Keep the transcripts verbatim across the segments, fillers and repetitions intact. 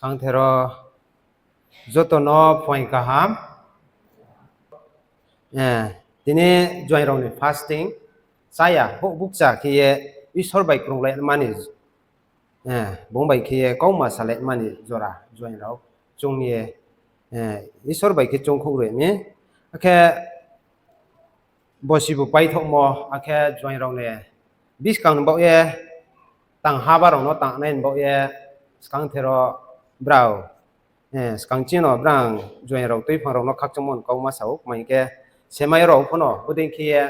Skangther wo joto no phuaing kaham. Tini joaing rao ni fasting, chaya, houhbukcha khe ye Isor bai krunglai mani, bung bai khe ye kauma salai mani jora joaing rao chung ye, Isor bai khe chungkhouh ri mi. Akhe bosi bo paithouhmo, akhe joaing rao ni buskang ni baoh ye, tang haba rao no tangnai ni baoh ye, skangther wo brao, skang chini no brang joaing rao tuiphang rao no khakchangmo ni kau ma sa ou, kma hing khe semai rao pho no bodei khe ye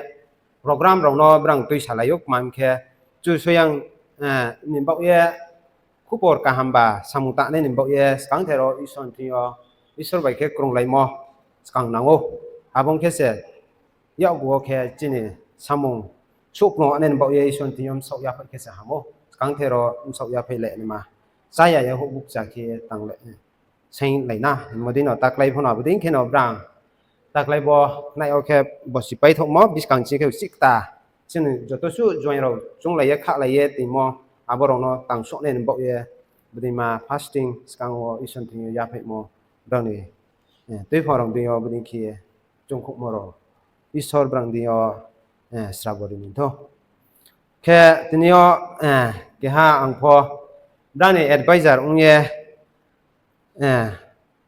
program rao no brang tuisalai ou, kma hing khe Kchusoyang ni baoh ye khupor kaham ba samung tangnai ni baoh ye skangther wo Isor ni thing yo, Isor bai khe krunglaimo skang nang ou. Abo ong khe se yakgu wo khe chini samung souhknongnai ni baoh ye Isor ni thing yo bsaoh yaphaih khe se ham ou. Skangther wo bsaoh yaphaih le naima, chaya ye houhbukcha khe ye tang le, sainglai na hingmo dei no taklái pho no abo dei khe no brang taklái bo nai yo khe bosi paithouhmo buskang chini khe uchih kta. Chini joto suh joaing rao chunglai ye khahlai ye tongmo, abo rao no tang souhnai ni baoh ye, bodeima fasting skang wo Isor ni thing yo yaphaihmo, brao ni tuiphang rao deing yo bodei khe ye chungkhouhmo rao Isor brang deing yo srabo ri ni thou. Khe tini yo keha ang pho brang ni advisor ong ye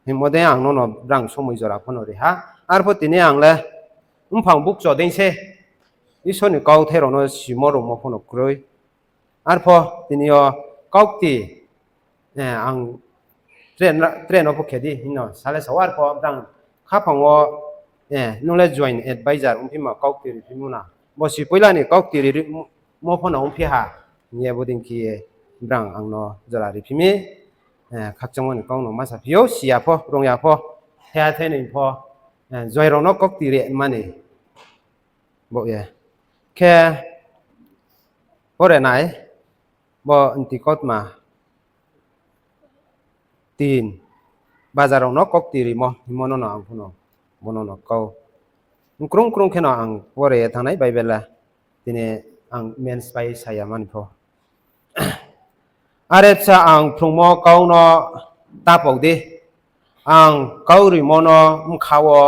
hingmo dei ang no no brang somoi jora pho no ri ha. Arpho tini ang le mphang bukcho dei se Isor ni kauthai rao no simo rungmo pho no kroi. Arpho tini yo kaukti, ang tre no pho khe di hing no sa le sa ou, arpho brang khaphang wo, nung le joaing advisor ongphimo kaukti riphimo na. Bosi poila ni kaukti rimo pho no ongphi ha hing ye bodei khe ye brang ang no jora riphi mi. Khakchangmo ni kau no ma saphi ou, si ya pho, rung ya pho, thaiha thainoi pho, joaing rao no kaukti ri mani baoh ye. Khe pore nai, bo nti kautma tin, bazar rao no kaukti rimo hingmo no no ang pho no, bo no no kau. Krung krung khe no ang pore ye thanngnai Bible le, tini ang main spai sa ya mani pho. Are bsa ang phrungmo kau no ta pau di, ang kau rimo no bkha wo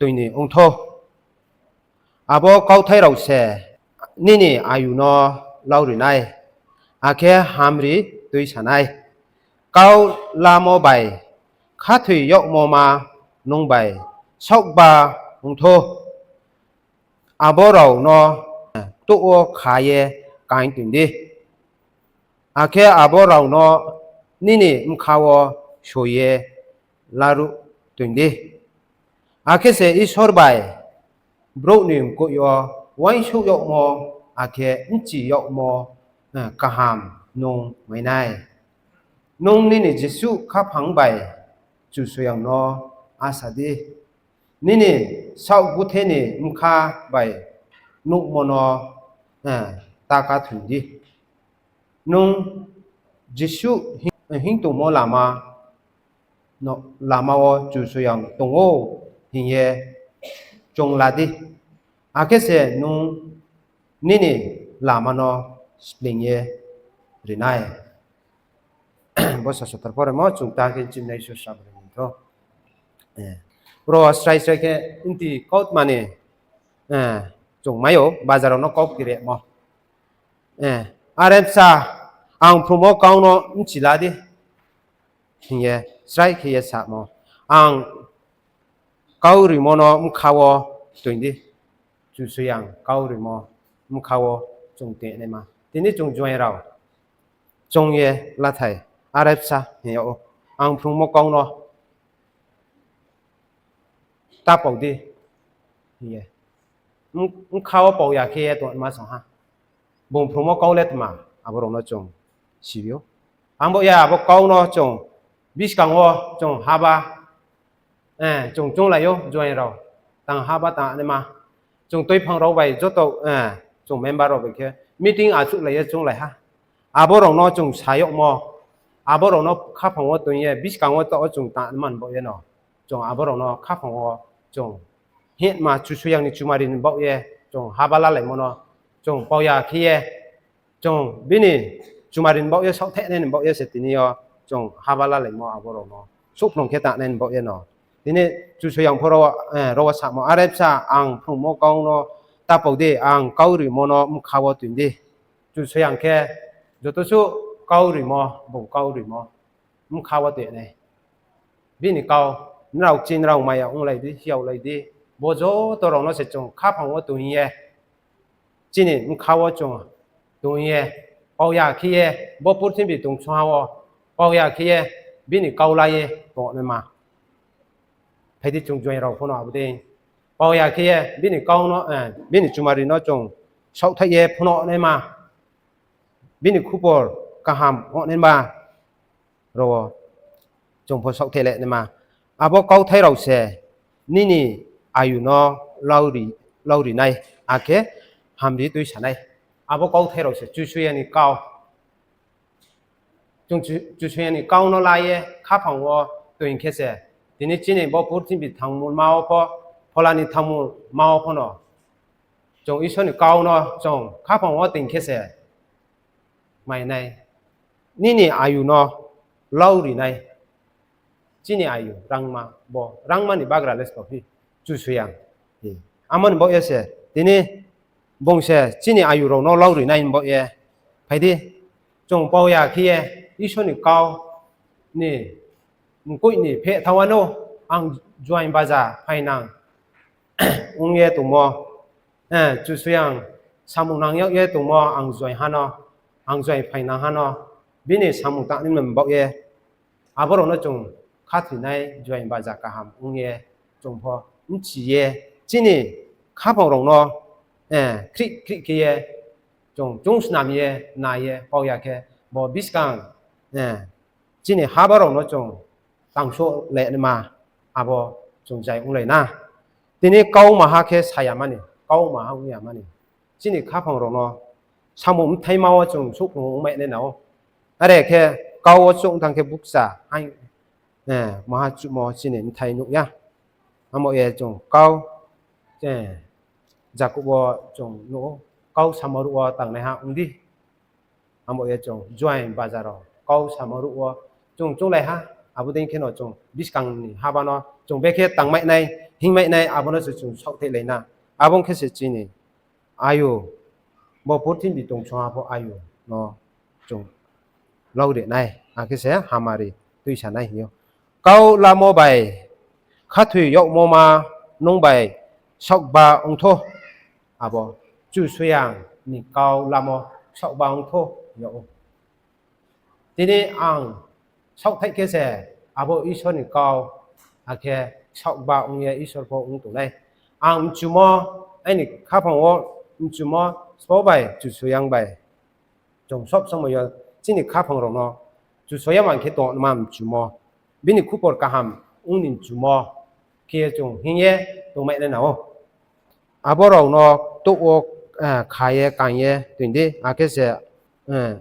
toing ni ong thou. Abo kauthai rao se nini ayu no lau ri nai, akhe hamri tuisa nai. Kau lamo bai khathoi yagmo ma nung bai saohba ong thou. Abo rao no touh wo kha ye kaing toing di, akhe abo rao no nini bkha wo soi ye laruh toing di. Akhe se Isor bai brouh ni mkoih yo uaingsouh yagmo akhe bchi yagmo kaham nung mai nai. Nung nini jesuh khaphang bai Kchusoyang no asa di. Nini saoh guthe ni bkha bai nuhmo no ta kathoing di. Nung jesuh hing tongmo lama wo Kchusoyang tong ou hing ye choung la di, akhe se nung nini lama no spleing ye ri nai. Bo sa sotor poremo chung ta khe chimnai Isor srabo ri ni thou. Ro srai srai khe nti kautma ni chung mai ou, bazar rao no kaukti rimo. Are bsa, ang phrungmo kau no bchi la di hing ye srai khe ye samo. Ang kau rimo no bkha wo toing di. Kchusoyang kau rimo bkha wo chung tongnaima. Tini chung joaing rao choung ye lathai, are bsa hing yag ou, ang phrungmo kau no ta pau di hing ye. Bkha wo pau ya khe ye tongma song ha. Bung phrungmo kau le tma, abo rao no chung si ou. Ang bo ya abo kau no chung buskang wo chung haba, chung chounglai ou joaing rao, tang haba tang naima. Chung tuiphang rao bai joto, chung member rao bai khe meeting achouhlai ye chounglai ha. Abo rao no chung sa yagmo, abo rao no khaphang wo toing ye buskang wo taoh wo chung tang man baoh ye no, chung abo rao no khaphang wo chung hingma Kchusoyang ni chumari ni baoh ye chung haba lalaimo no chung pau ya khe ye, chung bini chumari ni baoh ye saohthaih nai ni baoh ye se tini yo chung haba lalaimo abo rao no souhphrung khe tangnai ni baoh ye no. Tini Kchusoyang pho ro, eh, ro wo samo, Are bsa, ang phrungmo kau no ta pau di, ang kau rimo no bkha wo toing di. Kchusoyang khe joto suh kau rimo, bung kau rimo bkha wo toing nai. Bini kau, nrao kchi nrao maya onglai di, hiaolai di, bo joto rao no se chung khaphang wo toing ye, chini bkha wo chung toing ye, pau ya khe ye, bo purthimbi tong songha wo, pau ya khe ye, bini kau la ye tongnaima. Phai di chung juaing rao pho no abo dei. Pau ya khe ye, bini kau no, eh, bini chumari no chung saohthaih ye phono naima. Bini khupor kaham ongnaima rao wo chung pho saohthaih le naima. Abo kauthai rao se nini ayu no lauri, lauri nai, akhe hamri tuisa nai. Abo kauthai rao se Kchusoyang ni kau. Chung Kchu-, Kchusoyang ni kau no la ye khaphang wo toing khe se, tini chini bo purthimbi thangmo ma wo pho, phola ni thangmo ma wo pho no, chung Isor ni kau no chung khaphang wo toing khe se mai nai. Nini ayu no lauri nai. Chini ayu rangma, bo rangma ni bagra le sbo phi Kchusoyang. Amo ni baoh ye se tini bung se chini ayu rao no lauri nai ni baoh ye. Phai di, chung pau ya khe ye Isor ni kau ni mkoih ni pheh thanng wanou ang juaing baja phainang ong ye tongmo, eh, Kchusoyang samung nang yag ye tongmo ang juaing ha no, ang juaing phainang ha no, bini samung tangnai ni baoh ye, abo rao no chung khathoinai juaing baja kaham ong ye chung pho bchi ye, chini khaphang rao no, eh, khrih khrih khe ye, chung chung snam ye, nai ye, pau ya khe, bo buskang, eh, chini haba rao no chung tangso le naima, abo chung jai onglai na. Tini kau maha khe sa ya mani, kau maha ong ya mani. Chini khaphang rao no samung bthaima wo chung souhphung ongmai nai na ou. Are khe kau wo chung thanng khe bukcha, eh, maha chuhmo chini bthai nuh ya. Amo ye chung kau, eh, Jakob wo chung nuh ou, kau samo ruh wo tangnaiha ong di. Amo ye chung juaing baja rao kau samo ruh wo chung chounglai ha, abo dei khe no chung buskang ni haba no chung bekhe tangmai nai, hingmai nai, abo no se chung saohthaih lai na. Abo ong khe se chini ayu, bo purthimbi tong songha pho ayu no chung lauri nai, akhe se hamari tuisa nai hing ou. Kau lamo bai khathoi yagmo ma nung bai saohba ong thou. Abo Kchusoyang ni kau lamo saohba ong thou yag ou. Tini ang saohthaih khe se abo Isor ni kau, akhe saohba ong ye Isor pho ong tongnai. Ang mchumo, aini khaphang wo mchumo, sbo bai Kchusoyang bai chung sob somoi yo chini khaphang rao no Kchusoyang bai khe tongma mchumo, bini khupor kaham ong ni mchumo khe ye chung hing ye tongmai nai na ou. Abo rao no touh wo, eh, kha ye, kaing ye toing di, akhe se, eh,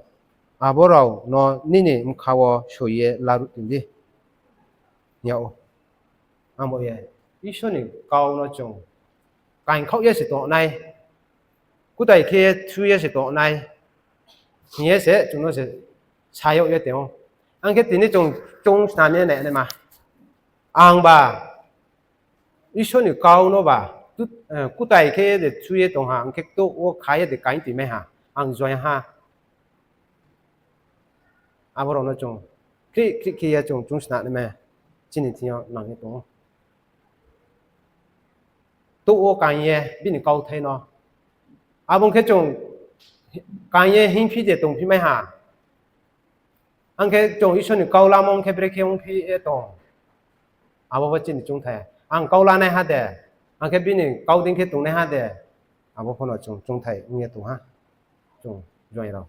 abo rao no nini bkha wo soi ye laruh toing di. Yag ou. Abo ye Isor ni kau no chung kaingkhaoh ye se tongnai, kutai khe thu ye se tongnai hing ye se chung no se sa yag ye tong ou. Ang khe tini chung chung snam ye nai naima. Angba Isor ni kau no ba, tu-, eh, kutai khe de thu ye tong ha, ang khe touh wo kha ye de kaing toimai ha, ang join ha. Abo rao no chung khrih khrih khe ye chung chung snam naima chini thing yo nang ye tong ou. Touh wo kaing ye bini kauthai no. Abo ong khe chung kaing ye hingphi de tongphimai ha. Ang khe chung Isor ni kau lamo ong khe brekhe ongphi ye tong. Abo bo chini chungthai. Ang kau lanaiha de, ang khe bini kau dei khe tongnaiha de. Abo pho no chung chungthai ong ye tong ha. Chung join rao.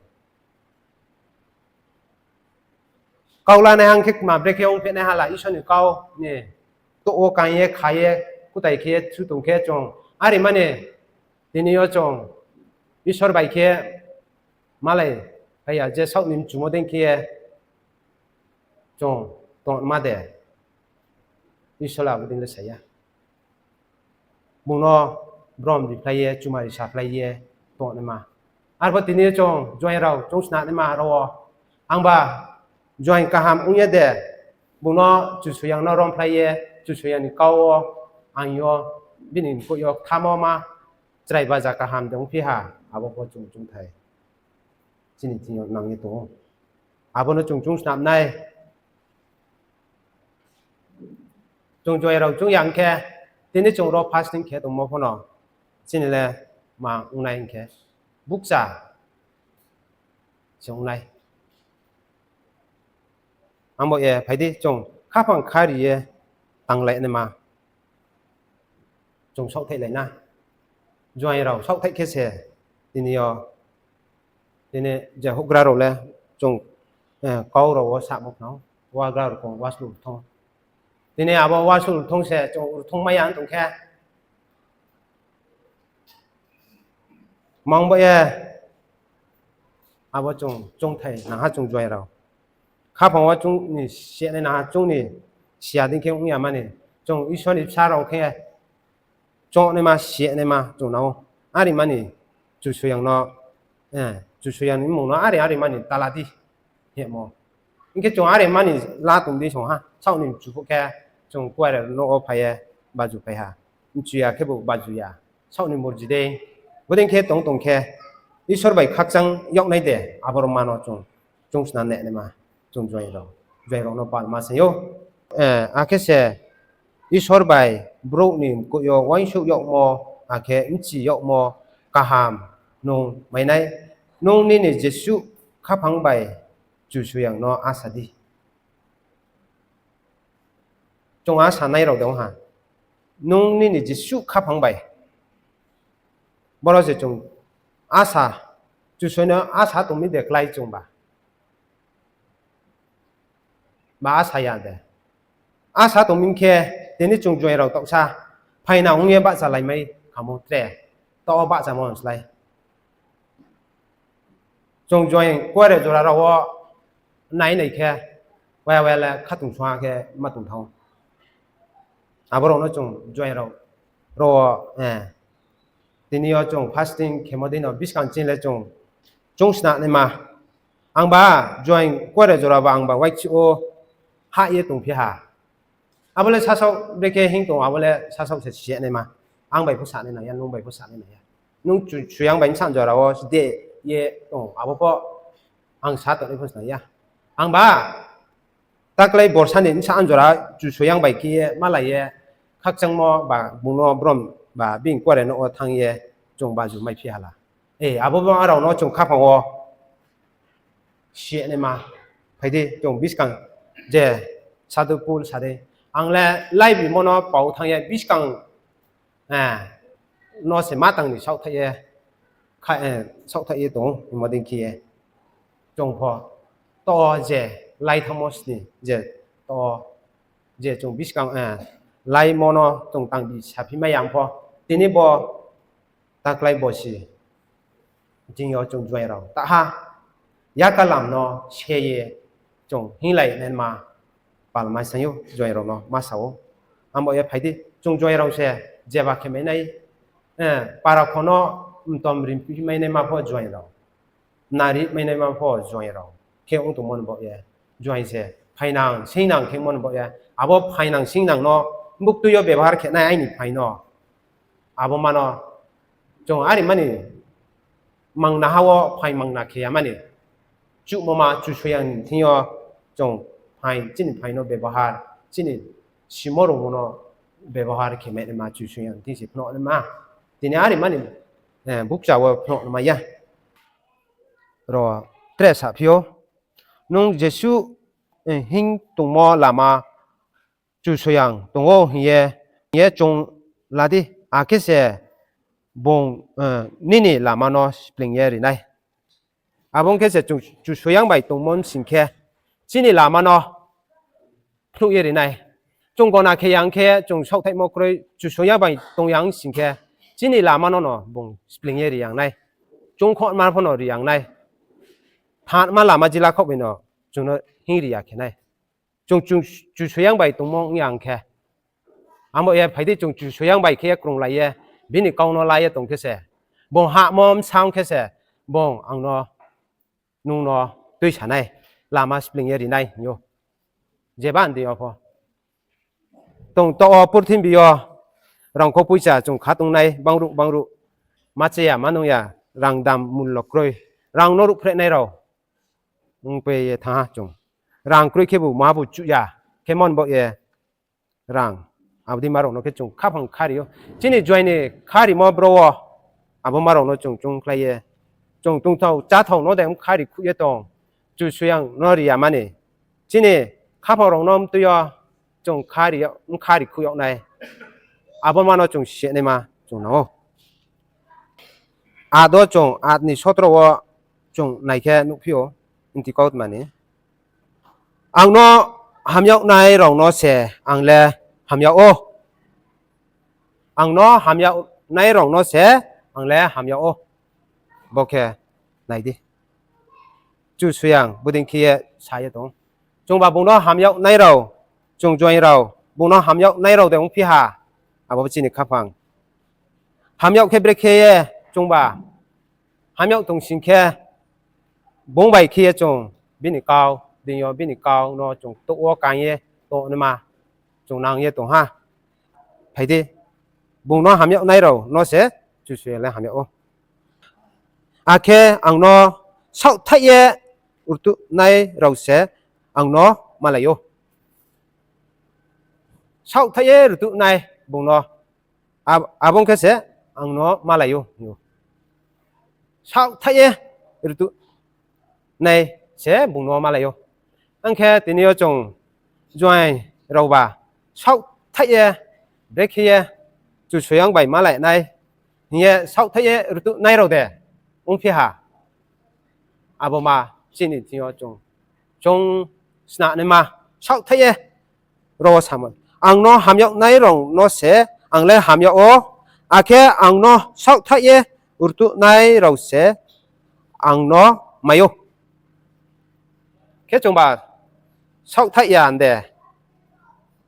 Kau lanaiha ong khe kma brekhe ongphinaiha la Isor ni kau ni touh wo kaing ye, kha ye, kutai khe ye, thu tong khe chung. Are mani tini yo chung Isor bai khe malai phai ya, je saoh ni mchumo dei khe ye chung tongma de. Isor le abo dei le sa ya. Bung no brom riphlai ye, chumari saphlai ye tongnaima. Arphuh tini chung join rao chung snam naima rao wo. Angba Juaing kaham ong ye de, bung no Kchusoyang no romkhlai ye, Kchusoyang ni kau wo, aing yo, bini mkoih yo kthamo ma, chrai baja kaham de ongphi ha, abo pho chung choungthai chini thing yo nang ye tong ou. Abo no chung choung snam nai. Chung juaing rao choung ya hing khe, tini chung ro fasting khe tongmo pho no, chini le ma ong nai hing khe, bukcha se ong nai. Abo ye phai di, chung khaphang khari ye tanglai naima. Chung saohthaihlai na. Juaing rao saohthaih khe se, tini yo, tini je houhgra rao le, chung, eh, kau rao wo samo khna, wagra rao kong waslu thong. Tini abo waslu thong se, chung rthong mai ya tong khe. Mang bo ye, abo chung, choungthai nangha chung juaing rao. Khaphang wo chung ni siyanai nangha chung ni siya dei khe ong ya mani. Chung Isor ni bsa rao khe, choungnaima, siyanai ma chung nang ou. Are mani, Kchusoyang no, eh, Kchusoyang ni mmung no are, are mani tala di. Hingmo. Hing khe chung are mani la tong di song ha. Saoh ni mchu phuh khe chung kuare no wo phai ye baju phai ha. Mchu ya khebu baju ya. Saoh ni morji dei. Bodei khe tong tong khe Isor bai khakchang yag nai de, abo rao ma no chung, chung sna ne naima, chung juaing rao, juaing rao no palma saing ou. Eh, akhe se Isor bai brouh ni mkoih yo uaingsouh yagmo, akhe bchi yagmo kaham nung mai nai. Nung nini jesuh khaphang bai Kchusoyang no asa di. Chung asa nai rao de ong ha. Nung nini jesuh khaphang bai. Boro se chung asa, Kchusoyang no asa tong mi de klái chungba. Ba asa ya de. Asa tong mi khe, tini chung juaing rao taohsa, phaina ong ye bahchalaimai khamo tre. Taoh wo bahchamo slái. Chung juaing kuare jora rao wo nai nai khe, waya waya le khatungsung ha khe ma tong thang. Abo rao no chung juaing rao, rao wo, eh, tini yo chung fasting khemo dei no buskang chini le chung, chung sna naima. Angba juaing kuare jora ba angba waikchih wo hah ye tongphi ha. Abo le sasaoh brekhe hing tong, abo le sasaoh se siya naima. Ang bai pho sa nai nang ya, nung bai pho sa nai nang ya. Nung Kchusoyang bai bsa jora wo de ye tong, abo pho ang sa tongnai pho sa nai ya. Angba, taklai borsa ni bsa jora Kchusoyang bai khe ye malai ye, khakchangmo ba bung no brom ba bini kuare no wo thanng ye chung baju maiphi ha la. E, abo bo rao no chung khaphang wo siya naima. Phai di, chung buskang je Sadhu Paul sa dei. Ang le laibimo no pao thanng ye buskang, eh, no se ma tang ni saohthaih ye, kha-, eh, saohthaih ye tong, hingmo dei khe ye. Chung pho, to je lai thanngmo sni, je to, je chung buskang, eh, laimo no chung tang di saphi mai ya pho. Tini bo taklai bosi, thing yo chung juaing rao taha, yakalam no se ye chung hinglai naima palma saing ou, juaing rao no ma sa ou. Abo ye phai di, chung juaing rao se jeba khe mai nai, eh, para kho no mtom rimphi mai naima pho juaing rao. Nari mai naima pho juaing rao. Khe ong tongmo ni baoh ye, juaing se phainang, singnang khe mo ni baoh ye. Abo phainang, singnang no buktui yo bebohar khe nai aini phaing no. Abo ma no, chung are mani mangna ha wo phaing mangna khe ya mani. Chuhmo ma Kchusoyang ni thing yo chung phaing, chini phaing no bebohar, chini simo rungmo no bebohar khe mai naima Kchusoyang thing se phnuh naima. Tini are mani, eh, bukcha wo phnuh naima ya. Ro tre saphi ou, nung jesuh, eh, hing tongmo lama Kchusoyang tong ou hing ye, hing ye choung la di, akhe se bung, eh, nini lama no spleing ye ri nai. Abo ong khe se chung Kchusoyang bai tongmo bsing khe, chini lama no phnuh ye ri nai. Chung gona khe yang khe, chung saohthaihmo kroi Kchusoyang bai tong yang sing khe, chini lama no no bung spleing ye ri yang nai. Chung khohma pho no ri yang nai. Thanngma lama jila khaoh bai no chung no hing ri ya khe nai. Chung, chung Kchusoyang bai tongmo ong yang khe, abo ye phai di, chung Kchusoyang bai khe ye krunglai ye, bini kau no la ye tong khe se, bung hahmo bsa ong khe se, bung ang no, nung no tuisa nai. lama spling ye ri nai hing ou. Jeba ndi yo pho. Tong to wo purthimbi yo rangkho poicha chung khatung nai bangruh bangruh. Ma cha ya, ma nung ya, rang dam mullo kroi. Rang no ruhphrehnai rao ongpai ye thanng ha chung. Rang kroi khebu ma bu chuh ya, khe mon bo ye rang. Abo dei ma rao no khe chung khaphang khari ou. Chini juaing ni kharimo bro wo, abo ma rao no chung chungkhlai ye, chung tongthao cháthao no de ong khari khuh ye tong. Kchusoyang no ri ya mani. Chini khaphang rao no mtui yo chung khari, khari khuh yag nai. Abo ma no chung sinaima chung nang ou. Ado chung at ni sotro wo chung nai khe nuhphi ou, nti kautma ni. Ang no ham yag nai rao no se ang le ham yag ou. Ang no ham yag nai rao no se ang le ham yag ou. Bo khe nai di. Kchusoyang bodei khe ye sa ye tong. Chungba bung no ham yag nai rao, chung juaing rao, bung no ham yag nai rao de ongphi ha, abo bo chini khaphang. Ham yag khe brekhe ye, chungba ham yag tong sing khe, bung bai khe ye chung bini kau, deing yo bini kau no chung touh wo kang ye tongnaima chung nang ye tong ha. Phai di, bung no ham yag nai rao no se Kchusoyang le ham yag ou. Akhe ang no saohthaih ye rtuhnai rao se ang no malai ou. Saohthaih ye rtuhnai bung no, ab-, abo ong khe se ang no malai ou. Saohthaih ye rtuhnai se bung no malai ou. Ang khe tini yo chung juaing raoba saohthaih ye, brekhe ye Kchusoyang bai malai nai hing ye saohthaih ye rtuhnai rao de ongphi ha. Abo ma chini thing yo chung, chung snanaima saohthaih ye ro samo. Ang no ham yag nai rao no se ang le ham yag ou, akhe ang no saohthaih ye rtuhnai rao se ang no mai ou. Khe chungba saohthaih ya de,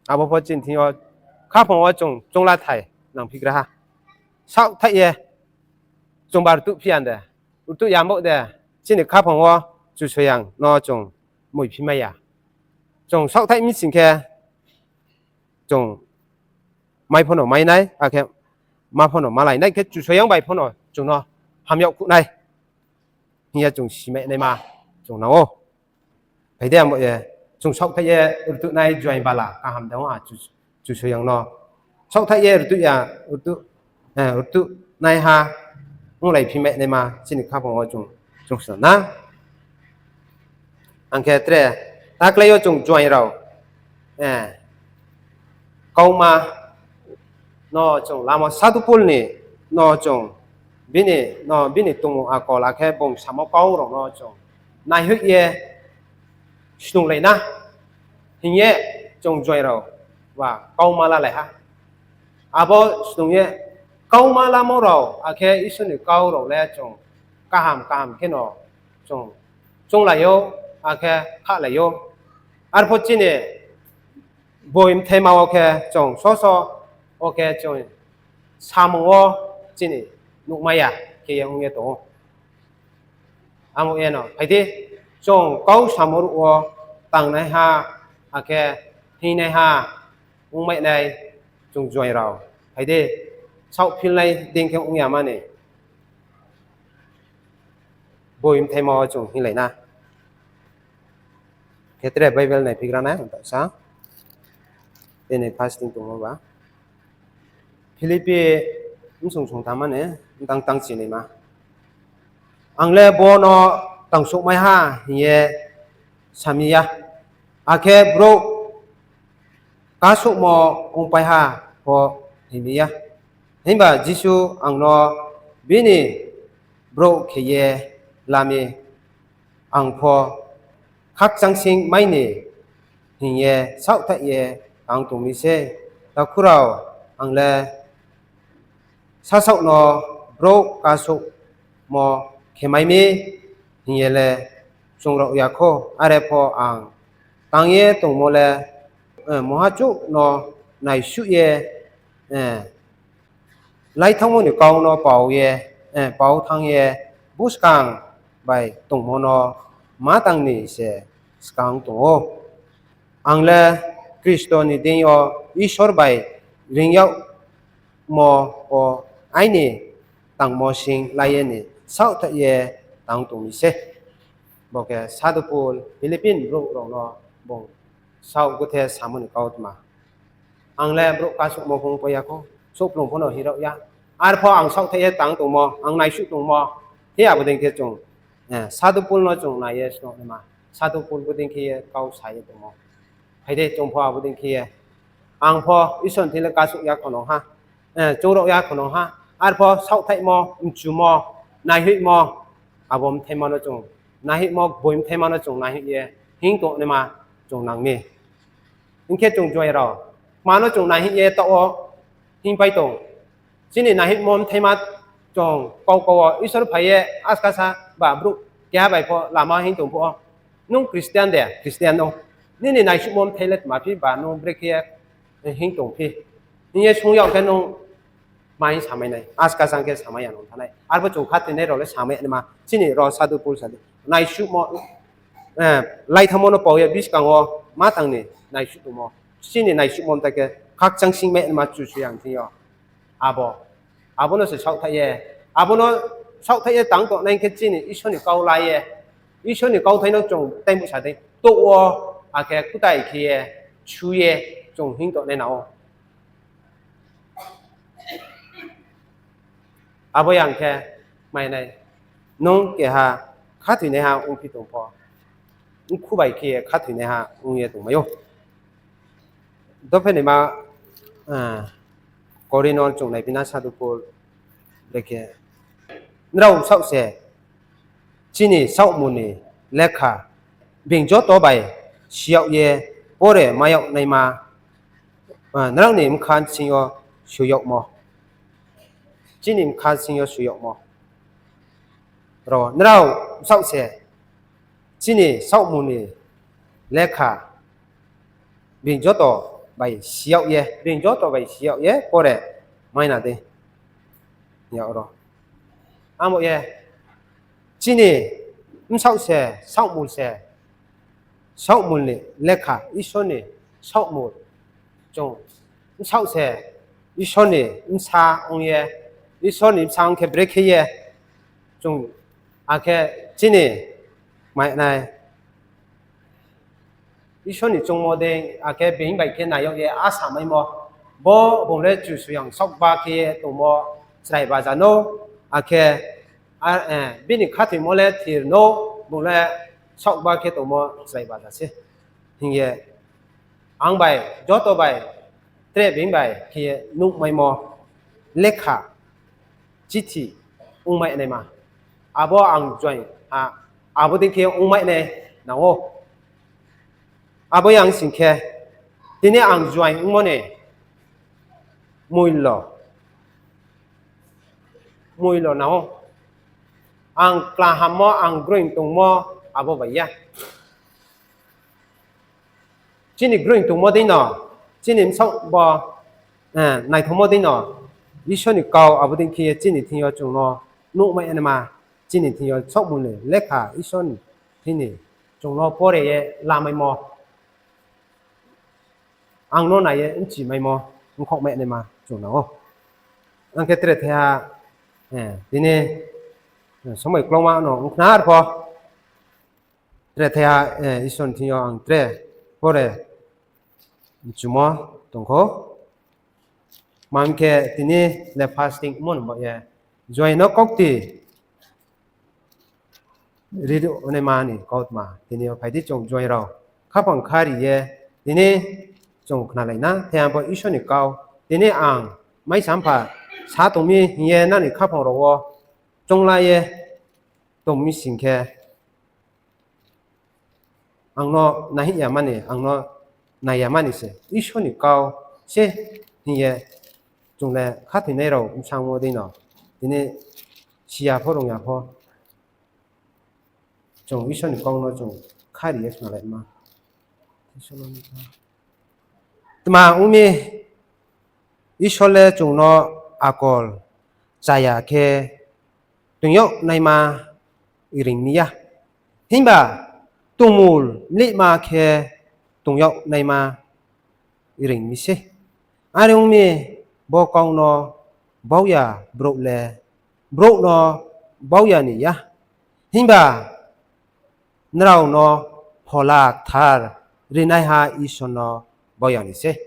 abo pho chini thing yo khaphang wo chung chunglathai nangphigra ha. Saohthaih ye chungba rtuhphi ya de, rtuh ya bo de, chini khaphang wo Kchusoyang no chung moiphimai ya. Chung saohthaih mi sing khe, chung mai pho no mai nai, akhe ma pho no malai nai khe Kchusoyang bai pho no chung no ham yag khuh nai hing ye chung simai naima chung nang ou. Phai di, abo ye chung saohthaih ye rtuhnai juaing bala kaham de ong a Kchu-, Kchusoyang no. Saohthaih ye rtuh ya, rtuh, eh, rtuhnaiha onglaiphimai naima chini khaphang wo chung, chung sna na. Ang khe tre, taklái yo chung juaing rao, eh, kauma no chung lama Sadhu Pol ni no chung bini, no bini tongmung akol akhe bung samo kau rao no chung naihoih ye snunglai na hing ye chung juaing rao ba kauma lalai ha. Abo snung ye kauma lamo rao akhe Isor ni kau rao le chung kaham kaham khe no chung chounglai ou, akhe khahlai ou. Arphuh chini boi bthaima wo khe chung soso wo khe chung samung wo chini nuhmai ya khe ye ong ye tong ou. Amo ye no phai di, chung kau samo ruh wo tangnaiha, akhe hingnaiha ongmai nai chung juaing rao. Phai di, saohphilnai dei khe ong ya mani. Boi bthaima wo chung hinglai na. Khe tre Bible naiphigra nai, ang ta sa. Tini fasting tongmo ba. Philippi bsung sungthamma ni btang tangchinaima. Ang le bo no tangsouhmai ha hing ye sami ya, akhe brouh kasouhmo ongpai ha pho hingmi ya. Himba Jisu ang no bini brouh khe ye la mi, ang pho khakchang sing mai ni hing ye saohthaih ye tang tong mi sei. Takhu rao, ang le sasaoh no brouh kasouhmo khe mai mi hing ye le chung rao ya khou. Are pho ang tang ye tongmo le, eh, muha chouh no naisuh ye, eh, láithanngmo ni kau no pao ye, eh, pao thanng ye, buskang bai tongmo no ma tang ni se skang tong ou. Ang le Khristo ni deing yo Isor bai reing yagmo wo aini tangmo sing la ye ni saohthaih ye tang tong mi sei. Bo khe Sadhu Pol Philippine brouh rao no bung saoh guthe samo ni kautma. Ang le brouh kasuhmo phung pai ya khou, souhplung pho no hing rao ya. Arpho ang saohthaih ye tang tongmo, ang naisuh tongmo, hi abo dei khe chung, eh, Sadhu Pol no chung nai ye snoh naima. Sadhu Pol bo dei khe ye kau sa ye tongmo. Phai dei chung pho abo dei khe ye. Ang pho Isor ni thing le kasuh ya khonong ha, eh, choung rao ya khonong ha. Arpho saohthaihmo, mchumo, naihoihmo, abo mthaima no chung, naihoihmo, boi mthaima no chung naihoih ye hing tong naima chung nang mi. Hing khe chung juai rao, tma no chung naihoih ye taoh wo hingpai tong. Chini naihoihmo mthaima chung kau kau wo Isor phai ye askasa ba brouh keha bai pho lama hing tong phuh wo, nung Christian de, Christian no, nini naisuhmo mthai le tma phi ba nung brekhe ye hing tong phi, hing ye sung yag khe nung mai samai nai, askasa khe samai ya nung thanng nai. Arpho chung khathoinai rao le samai ya naima, chini ro Sadhu Pol sa di, naisuhmo, eh, laithanngmo no pau ye buskang wo ma tang ni naisuh tongmo, chini naisuhmo mthai khe khakchang singmai naima Kchusoyang thing yo. Abo, abo no se saohthaih ye, abo no saohthaih ye tang tongnai khe chini Isor ni kau la ye, Isor ni kauthai no chung teibu sa dei, touh wo, akhe kutai khe ye, su ye, chung hing tongnai nang ou. Abo yang khe mai nai, nung keha khathoinaiha ongphi tong pho, mkhu bai khe ye khathoinaiha ong ye tongmai ou. Dophe naima, ah, Korinth no chung nai bina Sadhu Pol, brekhe, nrao saoh se chini saohmul ni lekha being joto bai si yag ye pore mai yag naima, ah, nrao ni bkha sing yo soi yagmo. Chini bkha sing yo soi yagmo. Ro, nrao saoh se chini saohmul ni lekha being joto bai si yag ye, being joto bai si yag ye pore mai na dei. Yag ro. Amo ye, chini bsaoh se, saohmul se, saohmul ni lekha, Isor ni saohmul, chung bsaoh se Isor ni bsa ong ye, Isor ni bsa ong khe brekhe ye, chung akhe chini mai nai Isor ni choungmo dei, akhe being bai khe nai yag ye asa maimo, bo bung le Kchusoyang saohba khe ye tongmo chrai baja no, akhe, ah, eh, bini khathoimo le thir no, bung le saohba khe tongmo chrai baja se hing ye, ang bai, joto bai, tre being bai khe ye nuhmaimo lekha, chithi ongmai naima. Abo ang join ha, abo dei khe ongmai nai nang ou. Abo yang sing khe, tini ang join ongmo ni moilo, moilo nang ou. Ang klahammo, ang groing tongmo, abo bai ya. Chini groing tongmo dei no, chini bsaoh bo, eh, naithaomo dei no, Isor ni kau abo dei khe ye chini thing yo chung no nuhmai naima, chini thing yo saohmul ni lekha Isor ni thing ni chung no pore ye lamaimo, ang no nai ye bchimaimo, ongkhaohmai naima chung nang ou. Ang khe tre thaiha, eh, tini, eh, somoi klongma no ongkhna arpho. Tre thaiha, eh, Isor ni thing yo ang tre pore mchumo tong khou. Tma hing khe tini le fasting mo no ba ye, join no kaukti ri ri naima ni kautma. Tini yo phai di chung join rao khaphang kha ri ye, tini chung khnalai na, thaiha bo Isor ni kau. Tini ang mai sampha sa tong mi hing ye nani khaphang rao wo choungla ye tong mi sing khe, ang no naihoih ya mani, ang no nai ya mani se, Isor ni kau se hing ye, chung le khathoinai rao bsangmo dei no, tini si ya pho rung ya pho, chung Isor ni kau no chung kha ri ye khnalaima. Tma ong mi, Isor le chung no akol chaya khe toing yag naima ring mi ya. Himba tongmul mlihma khe tong yag naima reing mi sei. Are ong mi, bo kau no bau ya brouh le, brouh no bau ya ni ya. Himba nrao no Phola Kthar rinaiha Isor no bau ya ni sei.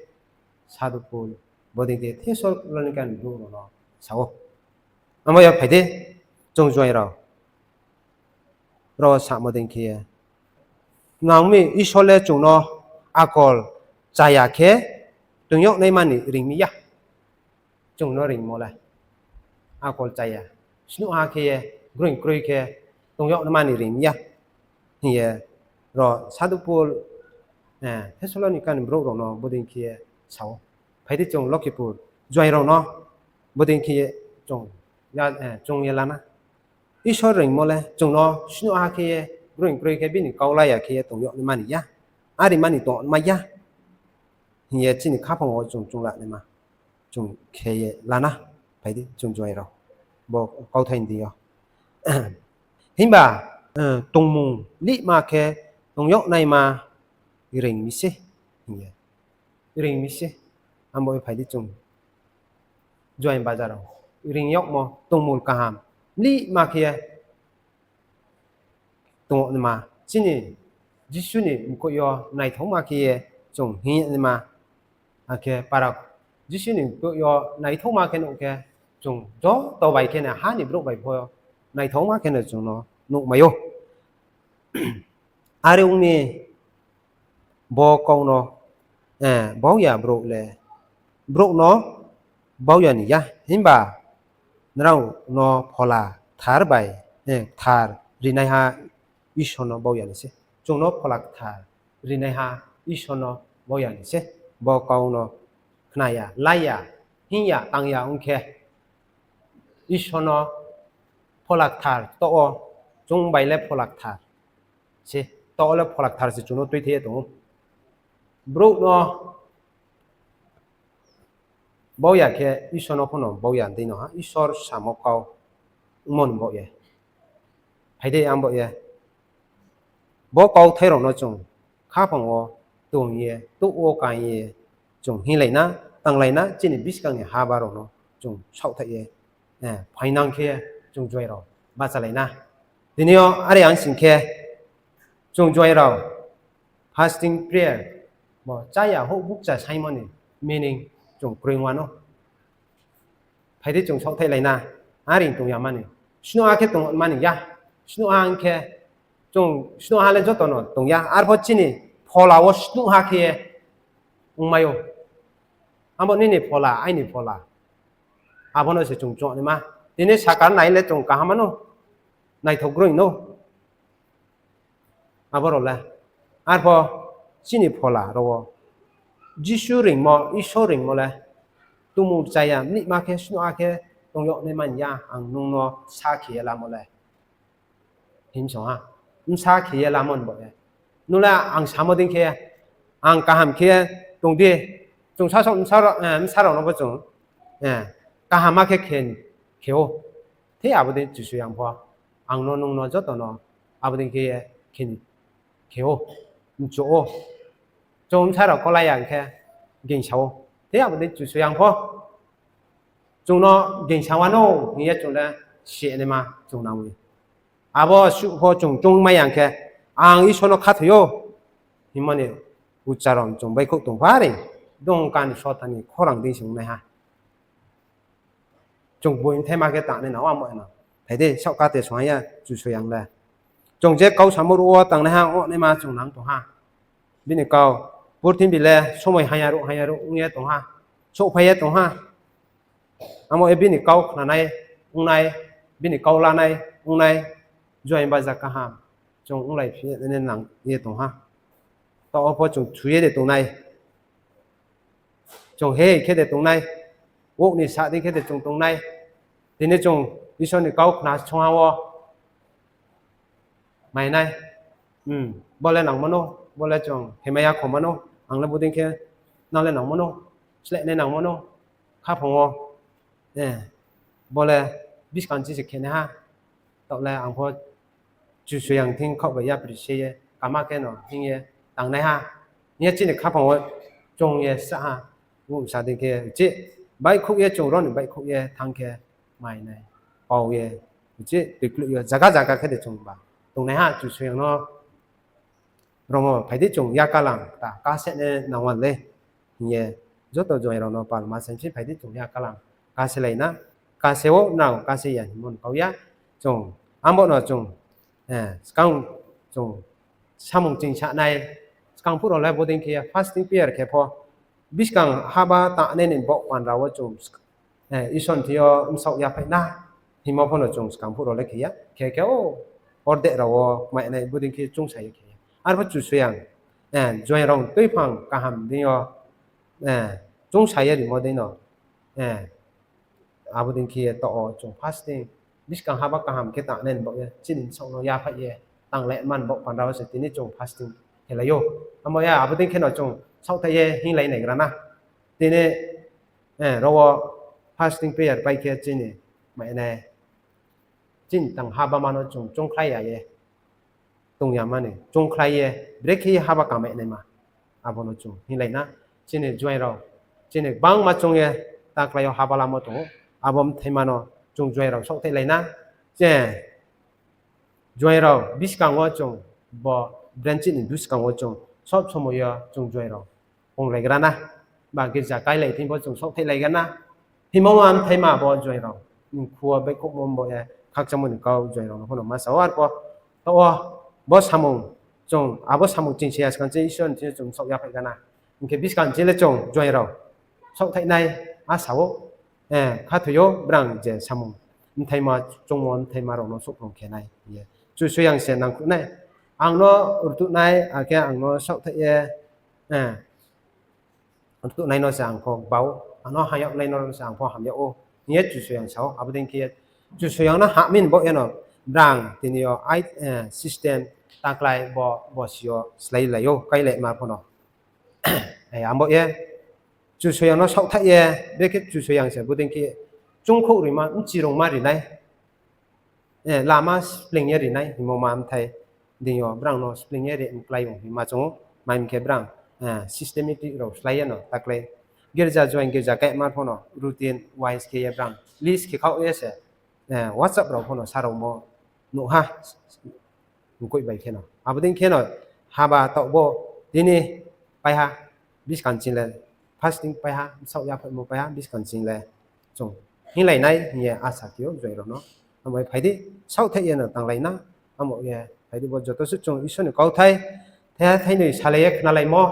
Sadhu Pol bodei khe Thessalonika ni brouh rao no sa ou. Abo ya phai di, chung juaing rao. Ro samo dei khe ye, nang mi Isor le chung no akol chaya khe tong yag naima ni reing mi ya. Chung no reingmo le akol chaya, snuhha khe ye, groing kroi khe tong yag naima ni reing mi ya, hing ye ro Sadhu Pol, eh, Thessalonika ni brouh rao no bodei khe ye sa ou. Phai di chung Lokhipur juaing rao no bodei khe ye chung ya, eh, chung ye la na. Isor reingmo le chung no snuhha khe ye, groing kroi khe bini kau la ya khe ye tong yag naima ni ya. Are mani tongma ya hing ye chini khaphang wo chung chung la naima. Chung khe ye la na. Phai di chung juaing rao, bo kauthai ni deing yo. Himba, eh, tongmung lihma khe tong yag naima reing mi sei, hing ye. Reing mi sei. Abo ye phai di chung juaing bazar rao. Reing yagmo tongmul kaham lihma khe ye tong yag naima. Chini Jisu ni mkoih yo naithaoma khe ye chung hing yag naima. Akhe para Jisu ni mkoih yo naithaoma khe nuh khe, chung joto bai khe no, ha ni brouh bai pho naithaoma khe no chung no nuhmai ou. Are ong mi, bo kau no, eh, bau ya brouh le, brouh no bau ya ni ya. Himba nrao no Phola Kthar bai, eh, Kthar rinaiha Isor no bau ya ni sei. Chung no Phola Kthar rinaiha Isor no bau ya ni sei. Bo kau no khna ya, la ya, hing ya, tang ya ong khe, Isor no Phola Kthar to wo, chung bai le Phola Kthar se, to wo le Phola Kthar se chung no tuithei ye tong ou. Brouh no bau ya khe Isor no pho no bau ya dei no ha, Isor samo kau ongmo ni baoh ye. Phai di, ang baoh ye. Bo kauthai rao no chung khaphang wo tong ye, touh wo kang ye, chung hinglai na, tanglai na, chini buskang ni haba rao no chung saohthaih ye, eh, phainang khe chung juaing rao bachalai na. Tini yo are ang sing khe, chung juaing rao fasting prayer, bo chaya houh bukcha saingmo ni meaning chung kroi ong wanou. Phai di chung saohthaihlai na, are tong ya mani. Snuhha khe tong mani ya. Snuhha ong khe, chung snuhha le joto no tong ya. Arpho chini phola wo snuhha khe ye ongmai ou. Abo nini phola, aini phola. Abo no se chung choungnaima. Tini sakar nai le chung kaham mano. Naithok groing no. Abo rao le. Arpho chini phola rao wo Jisu reingmo, Isor reingmo le, tumung chaya, mnihma khe, snuhha khe tong yag nai man ya, ang nung no sa khe ye lamo le. Himsong ha. Bsa khe ye lamo ni bo ye. Nung le ang samo dei khe, ang kaham khe tong di, chung sasaoh bsa rao, eh, bsa rao no bo chung, eh, kaham ma khe khe, khe ou. Thei abo dei Kchusoyang pho, ang no nung no joto no abo dei khe ye khe, khe ou, mchu ou. Chung bsa rao kolai ya khe gingsa ou. Thei abo dei Kchusoyang pho, chung no gingsa wanou hing ye chung le sinaima chung nang mi. Abo suh pho chung choungmai ya khe, ang Isor no khathoi ou hingmo ni ucharon chung baihkhouh tong pha ri, dongka ni sota ni khorang dei se ong nai ha. Chung boi mthaima khe tangnai nang, amo no. Phai di, saohkate song ha ya Kchusoyang le. Chung je kau samo ruh wo tangnaiha, ongnaima chung nang tong ha. Bini kau, purthimbi le somoi haya ruh, haya ruh ong ye tong ha. Souhphai ye tong ha. Amo ye bini kau khnanai, ongnai, bini kau lanai, ongnai, juaing baja kaham chung onglai phi nang ye tong ha. Taoh wo pho chung thu ye de tongnai. Chung he khe de tongnai. Wouh ni sa dei khe de chung tongnai. Tini chung Isor ni kau khna song ha wo mainai. Hmm, bo le nangmo no, bo le chung hemai ya kho mano, ang le bodei khe nang le nangmo no, slehnai nangmo no, khaphang wo, eh, bo le buskang chi se khenai ha, taoh le ang pho Kchusoyang thing khaoh bai yapri se ye, kama khe no hing ye tangnaiha. Hing ye chini khaphang wo chung ye sa ha, bu sa dei khe uchih baihkhouh ye chung ro ni baihkhouh ye thanng khe mainai, pao ye uchih tuikluh yo zaga zaga khe de chung ba tongnaiha. Kchusoyang no romo phai di chung yakalam ta kase nai nangma le hing ye, joto juaing rao no palma sainsi phai di chung yakalam kaselai na, kase ou nrao kase ya hingmo ni kau ya. Chung abo no chung, eh, skang chung samung chingsa nai, skang phuh rao le bodei khe fasting prayer khe pho, buskang haba tangnai ni baoh panda wo chung, eh, Isor ni thing yo bsaoh yaphaih na hingmo pho no chung skang phuh rao le khe ya. Khe khe o, ordek rao wo kmai nai bodei khe chungsa ye khe ya. Arphuh Kchusoyang, eh, juaing rao tuiphang kaham deing yo, eh, chungsa ye rimo dei no, eh, abo dei khe ye taoh wo chung fasting, buskang haba kaham khe tangnai ni baoh ye, chini bsaoh no yaphaih ye, tanglaima ni baoh panda wo se tini chung fasting khelai ou. Amo ya abo dei khe no chung saohthaih ye hinglai naigra na. Tini, eh, ro wo fasting prayer pai khe chini, mainai, chini tang haba ma no chung chungkhlai ya ye tong ya mani, chungkhlai ye, brekhe ye haba kamai naima. Abo no chung hinglai na, chini juaing rao, chini gbangma chung ye taklái yo haba lamo tong ou, abo bthaima no chung juaing rao saohthaihlai na, je juaing rao buskang wo chung, bo branch ni buskang wo chung sob somoi yo chung juaing rao onglaigra na, ba girja kailai thing pho chung saohthaihlaigra na, hingmo ma bthaima bo juaing rao, mkhu wo baihkhouhmo bo ye khakchangmo ni kau juaing rao no pho no ma sa ou arphuh, taoh wo bo samung, chung abo samung chingsa ya skang chini Isor ni thing yo chung saoh yaphaihgra na, hing khe buskang ching le chung juaing rao saohthaih nai, a sa ou, eh, khathoi ou brang je samung bthaima, chungmo bthaima rao no souhphrung khe nai hing ye. Kchusoyang se nangkhruh nai. Ang no rtuh nai, akhe ang no saohthaih ye, eh, rtuh nai no se ang pho ba ou, ang no hamyag nai no se ang pho hamyag ou hing ye Kchusoyang sa ou. Abo dei khe ye Kchusoyang no hamya ni baoh ye no brang tini yo ai, eh, system taklái bo, bo si yo sláilai ou, kailaima pho no. Eh, abo ye Kchusoyang no saohthaih ye, brekhe Kchusoyang se bodei khe chungkhouh rima, bchirungma ri nai, eh, lama spleing ye ri nai hingmo ma bthai deing yo brang no spleing ye ri mklái ong hingma chung ou, mai hing khe brang, eh, systematic rao slái ye no taklái. Girja juaing girja kaima pho no routine wise khe ye brang list khe khaoh ye se, eh, WhatsApp rao pho no sa rao mo nuh ha, mkoih bai khe no. Abo dei khe no haba taoh bo tini paiha, buskang ching le fasting paiha, bsaoh yaphaihmo paiha, buskang ching le chung hinglai nai hing ye asa khe ou juaing rao no. Amo ye phai di, saohthaih ye no tanglai na, amo ye phai di bo joto suh chung Isor ni kauthai thaiha thainoi salai ye khnalaimo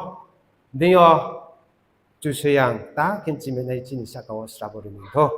deing yo Kchusoyang ta khe chimai nai chini sahka wo srabo ri ni thou.